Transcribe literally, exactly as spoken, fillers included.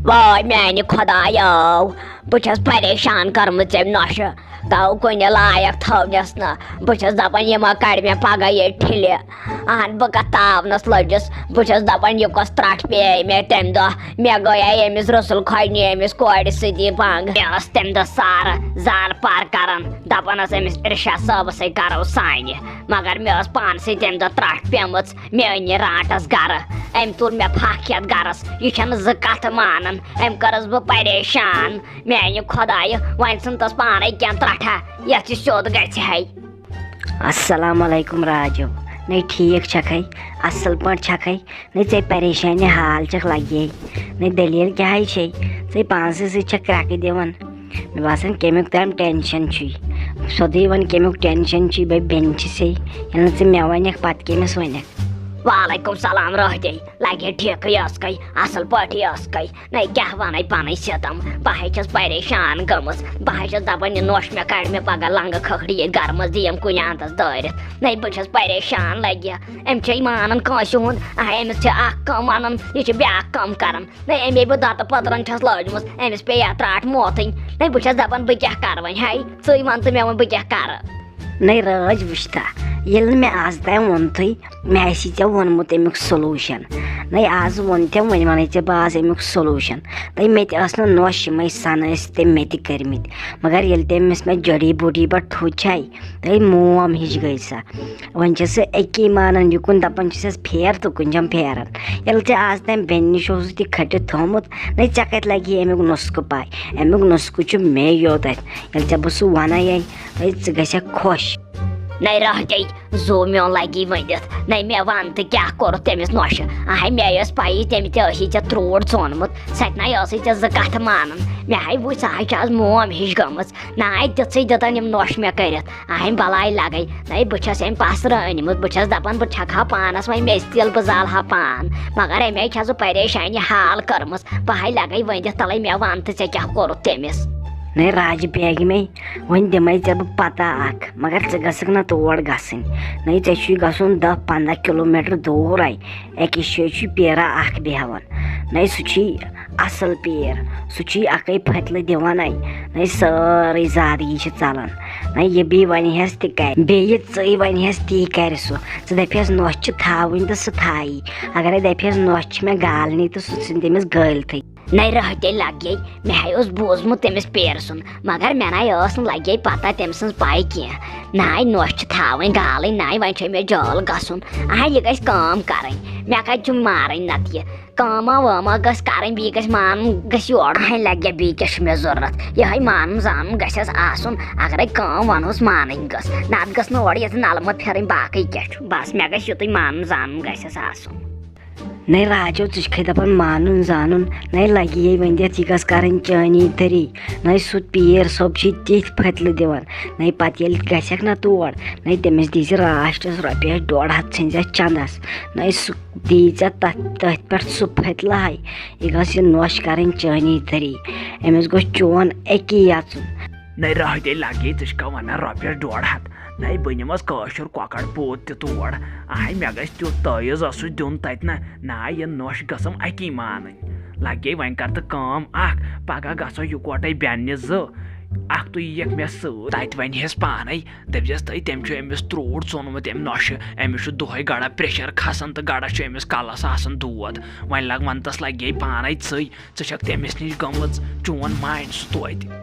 وٲے میانہِ خۄدایو، بہٕ چھَس پریشان کٔرمٕژ أمۍ نۄشہِ۔ گوٚو کُنہِ لایق تھٲونَس نہٕ۔ بہٕ چھَس دَپان، یہِ ما کَڑِ مےٚ پَگاہ ییٚتہِ ٹھِلہِ۔ اَہَن، بہٕ کَتھ تاونَس لٔجِس۔ بہٕ چھَس دَپان، یہِ کۄس ترٛٹھ پیٚیہِ مےٚ تَمہِ دۄہ۔ مےٚ گٔیے أمِس رسول خۄجنہِ، أمِس کورِ سۭتی بنٛگ۔ مےٚ ٲس تَمہِ دۄہ سارٕ زار پار کَران، دَپان ٲس، أمِس ارشاد صٲبَس سۭتۍ کَرو سانہِ۔ مگر مےٚ ٲس پانسٕے تَمہِ دۄہ ترٛٹھ پیمٕژ۔ مےٚ أنۍ یہِ رانٛٹَس گَرٕ۔ أمۍ تُل مےٚ پھَکھ ہٮ۪تھ گَرَس۔ یہِ چھَنہٕ زٕ کَتھٕ مانان۔ أمۍ کٔرٕس بہٕ پریشان۔ میانہِ خۄدایہِ، وۄنۍ ژھٕن تس پانے کینٛہہ ترٛٹھا، یتھ یہِ سیوٚد گژھِ ہے۔ السلام علیکم راجو۔ نَے ٹھیٖک چھکھے؟ اصل پٲٹھۍ چھکھے؟ نَے ژےٚ پریشانی حال چھکھ لگے؟ نَے دٔلیٖل کیٛاہ ہے چھے؟ ژےٚ پانسٕے سۭتۍ چھکھ کرٛٮ۪کہٕ دِوان۔ مےٚ باسان کمیُک تام ٹینشن چھُے۔ سیوٚدُے وَن کمیُک ٹینشن چھُے، بے بیٚنہِ چھِ سے۔ ییٚلہِ نہٕ ژٕ مےٚ ونکھ، پتہٕ کٔمِس ونکھ؟ وعلیکم سلام راجے۔ لگے ٹھیکھٕے ٲسکے، اصل پٲٹھی ٲسکے۔ نَے کیٛاہ وَنَے پَنٕنۍ سِتَم، بہٕ ہے چھَس پریشان گٔمٕژ۔ بہٕ ہے چھَس دَپان، یہِ نوٚش مےٚ کَڑِ مےٚ پَگاہ لنٛگہٕ کھکھڑِ ییٚتہِ گَرٕ منٛز، دِیَم کُنہِ اَنٛدَس دٲرِتھ۔ نَے بہٕ چھَس پریشان لَگہِ۔ أمۍ چھے مانان کٲنٛسہِ ہُنٛد، اَہَے أمِس چھِ اَکھ کٲم وَنان، یہِ چھِ بیٛاکھ کٲم کَران۔ نَے أمے بہٕ دَتہٕ پٔترَن چھَس لٲجمٕژ، أمِس پیٚیہِ اَتھ ترٛاٹھ موتھٕنۍ۔ نَے بہٕ چھَس دَپان، بہٕ کیٛاہ کَرٕ وۄنۍ؟ ہَے ژٕے وَن تہٕ مےٚ وۄنۍ، بہٕ کیٛاہ کَرٕ؟ نَے رٲج وٕچھتا، ییٚلہِ نہٕ مےٚ آز تام ووٚنتھٕے، مےٚ آسی ژےٚ ووٚنمُت اَمیُک solution۔ نَے آز ووٚن تٔمۍ، وۄنۍ وَنَے ژےٚ بہٕ آز اَمیُک solution۔ نَے مےٚ تہِ ٲس نہٕ نوٚش، یِمَے سَنہٕ ٲسۍ تٔمۍ مےٚ تہِ کٔرمٕتۍ۔ مگر ییٚلہِ تٔمِس مےٚ جڑی بوٗٹی پٮ۪ٹھ تھوٚد چھَے، نَے موم ہِش گٔے سۄ۔ وۄنۍ چھِ سُہ اَکی مانان، یہِ کُن دَپان چھُسَس پھیر تہٕ کُنہِ چھَم پھیران۔ ییٚلہِ ژےٚ آز تٔمۍ بیٚنہِ نِش اوسُتھ یہِ کھٔٹِتھ تھوٚومُت، نَے ژےٚ کَتہِ لَگہِ اَمیُک نُسخہٕ پَے؟ اَمیُک نُسخہٕ چھُ مے یوت اَتھِ۔ ییٚلہِ ژےٚ بہٕ سُہ وَنَے، ہے، ژٕ گژھکھ خۄش۔ نَے راہتے، زُو میون لَگی ؤنِتھ۔ نَے مےٚ وَن تہٕ کیٛاہ کوٚرُتھ تٔمِس نوٚشہِ؟ اَہَے، مےٚ ٲس پَیی تٔمۍ تہِ ٲسی ژےٚ ترٛوٹ ژونمُت۔ سۄ تہِ نَے ٲسٕے ژےٚ زٕ کَتھٕ مانان۔ مےٚ ہَے وٕچھ، سۄ ہَے چھِ آز موم ہِش گٔمٕژ۔ نَے دِژٕے دِتَن یِم نوٚش مےٚ کٔرِتھ۔ اَہَے بَلاے لَگَے۔ نَے بہٕ چھَس أمۍ پَسرٕ أنمٕژ۔ بہٕ چھَس دَپان، بہٕ چھَکہٕ ہا پانَس وۄنۍ میٚژِ تیٖل، بہٕ زالہٕ ہا پان۔ مگر أمۍ ہَے چھَس بہٕ پریشٲنی حال کٔرمٕژ۔ بہٕ ہَے لَگَے ؤنِتھ تَلَے، مےٚ وَن تہٕ ژےٚ کیٛاہ کوٚرُتھ تٔمِس؟ نَے راجہِ بیگمے، وۄنۍ دِمَے ژےٚ بہٕ پتہ اکھ، مگر ژٕ گژھکھ نہٕ تور گژھٕنۍ۔ نَے ژےٚ چھُے گژھُن دَہ پنٛداہ کلوٗ میٖٹر دوٗر اَے۔ أکِس جایہِ چھُے پیرا اکھ بیٚہوان۔ نَے سُہ چھُے اصل پیر، سُہ چھُے اَکٕے پھٔتلہٕ دِوان اَے۔ نَے سٲرٕے زادگی چھِ ژلان۔ نَے یہِ بیٚیہِ وَنہِ ہٮ۪س تہِ کرِ، بیٚیہِ ژٕے وَنہِ ہٮ۪س تی کرِ سُہ۔ ژٕ دَپہِ ہٮ۪س نۄش چھِ تھاوٕنۍ تہٕ سُہ تھایی۔ اگرے دَپہِ ہٮ۪س نۄش چھِ مےٚ گالنی تہٕ سُہ ژھٕنہِ تٔمِس گٲلتھٕے۔ نَے رٲہتے لَگے، مےٚ ہے اوس بوٗزمُت تٔمِس پیرٕ سُنٛد، مگر مےٚ نَے ٲس نہٕ لَگے پَتہ تٔمۍ سٕنٛز پَے کینٛہہ۔ نَے نۄش چھِ تھاوٕنۍ گالٕنۍ، نَے وۄنۍ چھے مےٚ جٲل گژھُن۔ اَہَے، یہِ گژھِ کٲم کَرٕنۍ، مےٚ کَتہِ چھُ مارٕنۍ نَتہٕ یہِ۔ کٲما وٲما گٔژھ کَرٕنۍ، بیٚیہِ گژھِ مانُن، گژھِ یورٕ۔ اَہَے لَگہِ بیٚیہِ کیٛاہ چھُ مےٚ ضوٚرَتھ، یِہوٚے مانُن زانُن گژھٮ۪س آسُن۔ اَگرَے کٲم وَنہوس مانٕنۍ گٔژھ، نَتہٕ گٔژھ نہٕ اورٕ یَتھ نَلہٕ مہٕ پھِرٕنۍ، باقٕے کیٛاہ چھُ۔ بَس، مےٚ گژھِ یُتُے مانُن زانُن گژھٮ۪س آسُن۔ نَے راجو، ژٕ چھُکھے دَپان مانُن زانُن، نَے لَگہِ یے وۄنۍ دِتھ، یہِ گٔژھ کَرٕنۍ چٲنی طٔری۔ نَے سُہ پیٖر صٲب چھُے تِتھۍ پھٔتلہٕ دِوان۔ نَے پَتہٕ ییٚلہِ گژھکھ نہ تور، نَے تٔمِس دیٖزِ راشٹَس رۄپیَس ڈۄڈ ہَتھ ژھٕنزٮ۪س چَندَس۔ نَے سُہ دی ژےٚ تَتھ، تٔتھۍ پٮ۪ٹھ سُہ پھٔتلہٕ ہَے۔ یہِ گٔژھ یہِ نۄش کَرٕنۍ چٲنی طٔری۔ أمِس گوٚژھ چون اَکی یَژُن۔ نَے راہتے لَگے، ژٕ چھُکھا وَنان رۄپیَس ڈۄڈ ہَتھ؟ نَے بہٕ نِمَس کٲشُر کۄکَر پوٗت تہِ تور۔ اَہَے، مےٚ گژھِ تیُتھ تٲویٖز اوسُس دیُن تَتہِ نہ۔ نہ، یہِ نۄش گٔژھٕم اَکی مانٕنۍ۔ لَگے وۄنۍ کَر تہٕ کٲم اَکھ، پَگاہ گژھو یِکوَٹَے بیٚنہِ زٕ۔ اَکھ تُہۍ یِیَکھ مےٚ سۭتۍ۔ تَتہِ وَنہِ ہَس پانَے، دَپہِ زٮ۪س تٔمۍ چھُ أمِس ترٛوٹ ژوٚنمُت أمۍ نۄشہِ۔ أمِس چھُ دۄہَے گڑا pressure کھَسان تہٕ گڑا چھُ أمِس کَلَس آسان دود۔ وۄنۍ لَگ وَنتَس لَگے پانَے ژٕے۔ ژٕ چھَکھ تٔمِس نِش گٔمٕژ، چون mind چھُ توتہِ۔